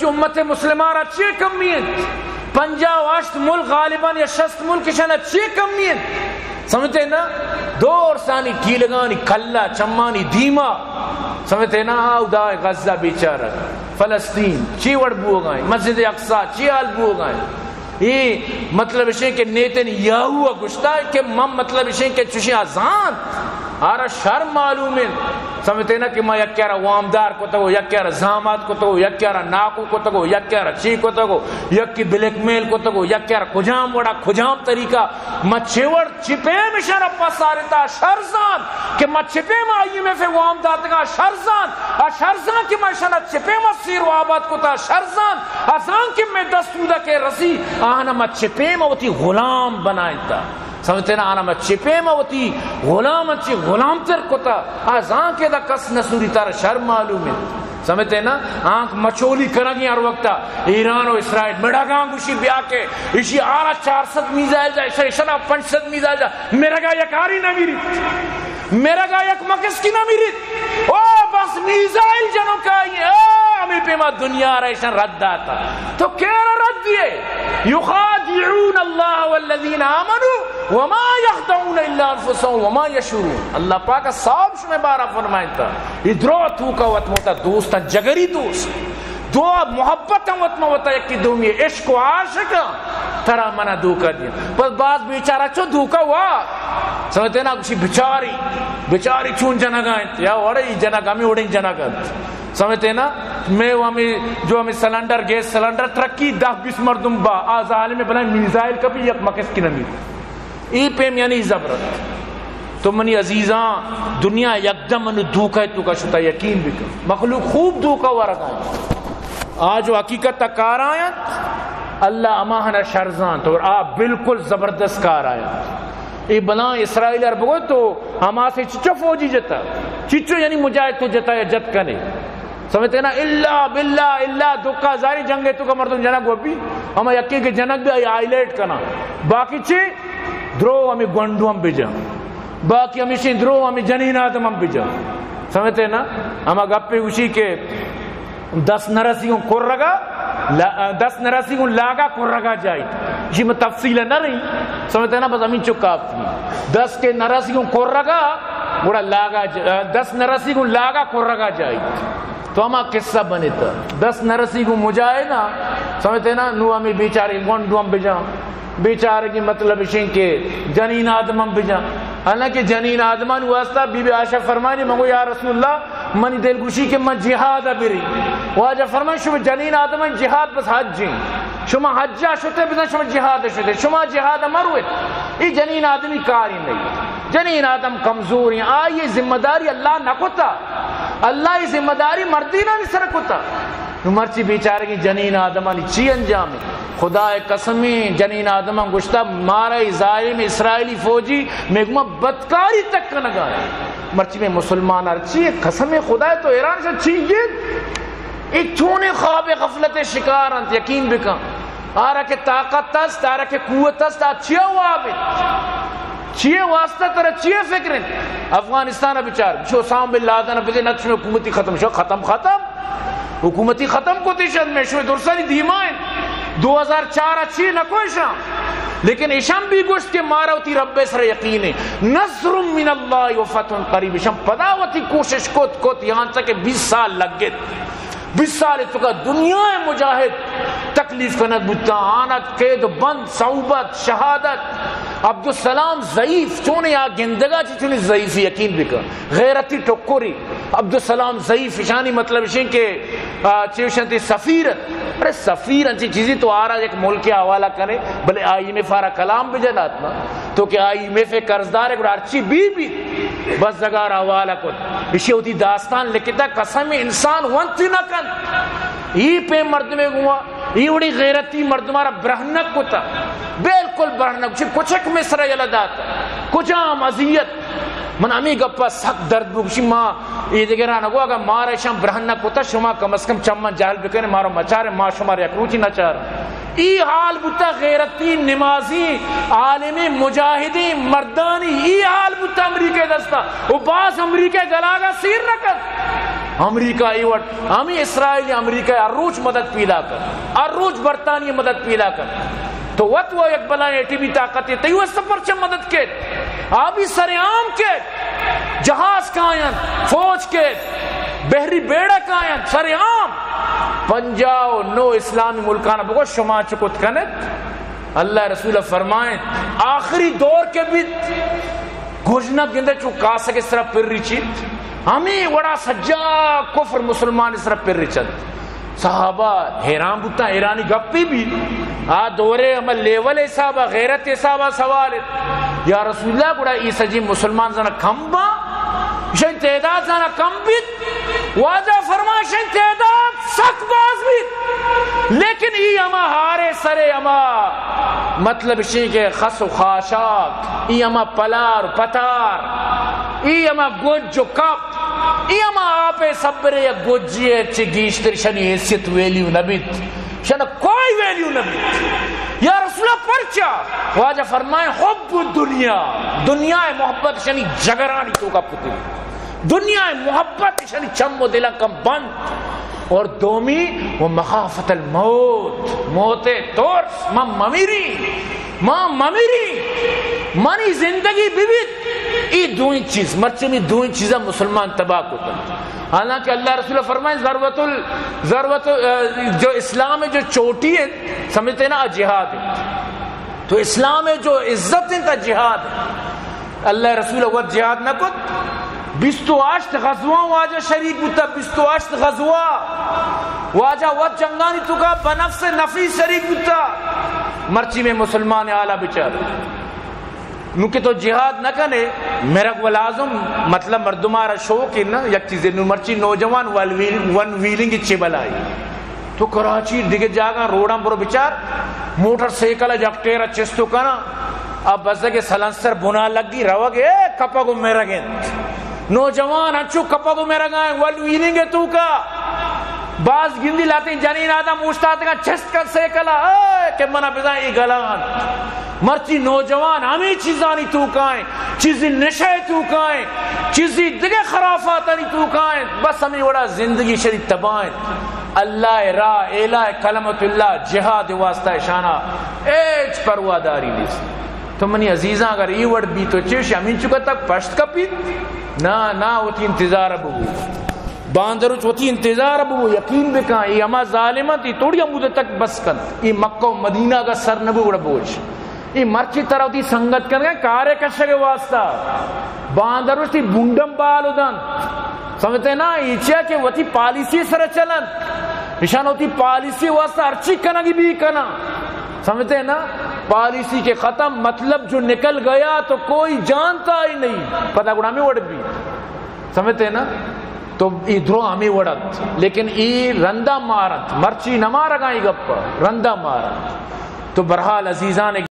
امت مسلمہ را چے کمی انت؟ پنجاہ و ہشت ملک غالباً یا شست ملک اشانا چے کمی انت؟ سمجھتے نا؟ دور سانی ٹیلگانی کلا چمانی دیما، سمجھتے نا؟ اودا غزہ بیچارہ، فلسطین چی وڑ بوگائیں، مسجد اقصی چی حال بوگائیں۔ اے مطلب اشیں کہ نیتن یاہو ء گشتا کہ من مطلب اشیں کہ چشیں ازان آرا شر معلوم انت۔ سمجھتے نا کہ ما یکے را وامدار کتگو، یکے را زامات کتگو، یکے را ناکو کتگو، یکے را چی کتگو، یکی بلیک میل کتگو، یکے را کجام وڑا کجام طریقہ، ما چے وڑ چی پیم اشانا پس آرتا شرزان کہ ما چی پیم آئی ایم ایف وام داتگا شرزان، آ شرزان کہ ما اشانا چی پیم سیر و آباد کتا شرزان، آ زان کہ میں دستودا کہ رسی آہانا ما چی پیم وتی غلام بنائنتا۔ سمجھتے نا؟ آنا ما چی پیم وتی غلام انچی غلام تر کتا۔ آ زان کہ دا کس نسوری تارا شر معلوم ہے۔ سمجھتے نا؟ آنکھ مچولی کنگی ہر وقتا ایران و اسرائیل۔ مڑگاں گوشی بیا کہ اشی آرا چار سد میزائل جا، اشی شنا پنچ سد میزائل جا۔ مرگا یک آری نمیریت۔ مرگا یک مکس کی نمیریت۔ او بس میزائل جنو کائی، او ہمیں پیما دنیا را ایشان رد داتا۔ تو کیرا رد دیے؟ یخادعون اللہ والذین آمنوا وما یخدعون الا انفسهم وما یشعرون۔ اللہ پاک صاحب شمے بارا فرمائنتا۔ یہ درو تو کا وت موتا دوستان جگری دوست۔ دعا محبت ہم وت ما وتا یکی دومی عشق و عاشق ترا منا دھوکہ دیا۔ بس باز بیچارہ چو دھوکہ ہوا۔ سمجھتے نا؟ گوشی بچاری، بچاری چون جنگا انت، یا وڑے ای جنگ، ہمیں وڑیں جنگ انت۔ سمجھتے نا؟ میں ہمیں جو ہمیں سلنڈر، گیس سلنڈر ترکی دہ بیس مردم با، آ ظالم بلائیں میزائل کپی یک مکس کی نمیری۔ ای پیم یعنی زبرت۔ تو منی عزیزاں، دنیا یکدم انو دھوکہ تو کا شتا، یقین بکن۔ مخلوق خوب دھوکہ ورگا ہے۔ آ جو حقیقت تا کار آیا، اللہ اماہنا شرزان تو آ بالکل زبردست کار آیا۔ ای بلاں اسرائیل ار بگو تو حماس چچو فوجی جتا، چچو یعنی مجاہد تو جتا یا جت کنے۔ سمجھتے نا؟ الا باللہ، الا دکا زاری جنگ تو کا مردم جنگ وہ بھی، ہم یکی کے جنگ بھی ہائی لائٹ کنا۔ باقی چی؟ درو ہمیں گونڈو ہم بجا، باقی ہمیشیں درو ہمیں جنین آدم ہم بجا۔ سمجھتے نا؟ ہما گپے گوشی کہ دست نرسی گوں کرگا، لا-، دست نرسی گوں لاگا کرگا جائیت۔ جی میں تفصیل نہ رہی، سمجھتے نا؟ بس ہمیں چکا دست کے نرسی گوں کرگا، گڑا لاگا ج-، دست نرسی گوں لاگا کرگا جائیت۔ تو ہما قصہ بنتا۔ دست نرسی گوں مجاہداں، سمجھتے نا؟ نو ہمیں بیچارے گونڈو ہم بجا۔ بیچارگی مطلب اشیں کہ جنین آدم ہم بجا۔ حالانکہ جنین آدمان واسطہ بی بی عائشہ فرمانی، من گو یا رسول اللہ، منی دل گوشی کہ من جہاد ء بری۔ واجہ فرمان، شما جنین آدمان جہاد بس حج ہیں۔ شما حج ء شتے بزن، شما جہاد ء شتے۔ شما جہاد ء مروت۔ ای جنین آدمی کاری نہیں۔ جنین آدم کمزور ہیں۔ آئی ذمہ داری اللہ نہ کتا۔ اللہ ای ذمہ داری مردینانی سر کتا۔ نو مرچی بیچارگی جنین آدمانی چی انجام ہے؟ خدا قسمی جنین آدمان گوشتا، مارا ای ظالم اسرائیلی فوجی میں گما بدکاری تک کنگا ہے۔ مرچی میں مسلمان ہر چی ہے، قسم خدا ہے تو ایران سے چی یہ، اے چونیں خواب غفلت شکار انت، یقین بکن۔ آرا کہ طاقت است، آرا کہ قوت است، آ چیا واب انت؟ چیے واسطہ ترا چیے فکر انت؟ افغانستان بچار، شو اسامہ بن لادن بدے، نت شمے حکومتی ختم، شو ختم، ختم۔ حکومتی ختم کو تیشن میں شمے درسانی دیما انت۔ دو ہزار چار اچھی نہ کو ایشاں۔ لیکن ایشاں بھی گوشت کہ مارا وتی رب سر یقین ہے۔ نصر من اللہ و فتح قریب۔ ایشاں پدا وتی کوشش کت، کت، یہاں تک کہ بیس سال لگ گئے۔ بیس سال تو کا دنیا مجاہد تکلیف کنگ بوتا، آنت قید و بند، صعوبت، شہادت۔ عبدالسلام ضعیف، چونے آ گندگا چی چونی ضعیفی یقین بکن۔ غیرتی ٹکری۔ عبدالسلام ضعیف، اشانی مطلب اشیں کہ، آ، چیوشنتی سفیر۔ ارے سفیر انچی چیزی تو آرا یک ملک حوالہ کنے، بلے آئی ایم ایف آرا کلام بجنات نا۔ تو کہ آئی ایم ایف قرضدار ہے، گڑا ہرچی بی بی۔ بس زگار حوالہ کت۔ اشی وتی داستان لکھتا، قسم انسان ونت نہ کنت۔ ای پہ مردمے گوا، ای وڑی غیرتی مردمارا برہنک کتا۔ بالکل برہنک، چی کچک مصر یلہ دات۔ کجام اذیت۔ من ہمیں گپا سک درد بگشی، ما ای دگران گو، اگر مارا ایشان برہنک کتا، شما کم از کم چمن جہل بکنے، مارا مچارے، ما شما یک روچی نچار۔ ای حال بوتا غیرتی، نمازی، عالمی، مجاہدی، مردانی، ای حال بوتا امریکہ دستا۔ و باز امریکہ گلاگا سیر نہ کت۔ امریکہ اے وڑ، ہمے اسرائیل، امریکہ ہر روچ مدد پیدا کن، ہر روچ برطانیہ مدد پیدا کن۔ تو وت و یک بلائیں ایٹمی طاقت ئے، تئی واسطہ پرچہ مدد کیت؟ آ بی سر عام کیت، جہاز کاینت، فوج کیت، بحری بیڑہ کاینت، سر عام۔ پنجاہ و نو اسلامی ملکانا بگو شما چو کت کنت؟ اللہ رسول فرمائیں، آخری دور کہ بیت، گژنگ گندے چو کاسگ سرا پر ریچیت، ہمے وڑا سجا کفر مسلمان سرا پر ریچنت۔ صحابہ حیران بوتاں، حیرانی گپی بی۔ آ دورے ہمے لیول حسابا، غیرت حسابا سوال ات۔ یا رسول اللہ، گڑا ای سجی مسلمان زنا کم با؟ اشانی تعداد زنا کم بیت؟ واجہ فرمائش، اشانی تعداد سک باز بیت، لیکن ای ہما ہارے سرے ہما، مطلب اشی کہ خس و خاشاک، ای ہما پلار و پتار، ای ہما گج و کپ، ای ہما آپ سبرے یک گجی ئے چہ گیشتر شنی حیثیت ویلیو نبیت، شنا کوئی ویلیو نبیت۔ یا رسول اللہ، پرچا؟ واجہ فرمائیں، حب الدنیا، دنیا محبت شنی جگرانی توکا پتی۔ دنیا محبت شنی چم و دلاں کم بند۔ اور دومی، و مخافت الموت، موت ترس، من ممیری، من ممیری، منی زندگی ببیت۔ ای دوئیں چیز، مرچی می دوئیں چیزاں مسلمان تباہ کتن۔ حالانکہ اللہ رسول فرمائیں، ضرورت ال-، ضرورت، آ، جو اسلام جو چوٹی ہے، سمجھتے نا، جہاد ہے۔ تو اسلام جو عزت انت، جہاد انت۔ اللہ رسول وت جہاد نہ کت، بیست و ہشت غزوہ واجہ شریک بوتا، بیست و ہشت غزوہ واجہ وت جنگانی توکا بنفس نفیس شریک بوتا۔ مرچی میں مسلمان آلا بچار، نو کہ تو جہاد نہ کنے، مرگ و لازم، مطلب مردمارا شوق ہے نا، یک چیزے نو مرچی نوجوان ول ویل-، ون ویلنگ چے بلائی۔ تو کراچی دگہ جاگہ روڈاں برو بچار، موٹر سائیکل ء یک ٹیر ء چست و کناں، آ بزگ سلنسر بنا لگی روگ، اے کپگ و مرگ انت۔ نوجوان انچو کپگ و مرگ ء ول ویلنگ ء توکا۔ باز گندی لاتیں جنین آدم اوشتاتگاں چست کن سائیکل ء، اے کہ منا بزاں ای گلان۔ مرچی نوجوان ہمے چیزانی توکا انت، چیزی نشہ ء توکا انت، چیزی دگہ خرافاتانی توکا انت، بس ہمے وڑا زندگی شری تباہ انت۔ اللہ ء راہ، اعلاء کلمت اللہ، جہاد ء واسطہ اشانا ہچ پرواہ داری نیست۔ تو منی عزیزاں، اگر ای وڑ بیت تو چش ہمینچکا تک پشت کپیت؟ نا، نا، وتی انتظار بگو۔ باندروچ وتی انتظار بگو، یقین بکن، ای ہما ظالم انت، ای توڑی ہمود تک بس کنت۔ ای مکہ و مدینہ اگا سر نبو گڑا بوچ۔ ای مرچی ترا وتی سنگت کنگا کارے کشگ واسطہ۔ باندروچ تی بنڈم بالو دنت۔ سمجھتے نا؟ ای چیا کہ وتی پالیسی سر چلنت۔ اشان وتی پالیسی واسطہ ہرچی کنگی بی کنا۔ سمجھتے نا؟ پالیسی کے ختم، مطلب جو نکل گیا تو کوئی جانتا ہی نہیں۔ پدا گڑا ہمیں وڑ بی۔ سمجھتے نا؟ تو ای درو ہمیں وڑ انت، لیکن ای رندا مار انت، مرچی نہ مارگاں ای گپ، رندا مار انت۔ تو برحال عزیزان،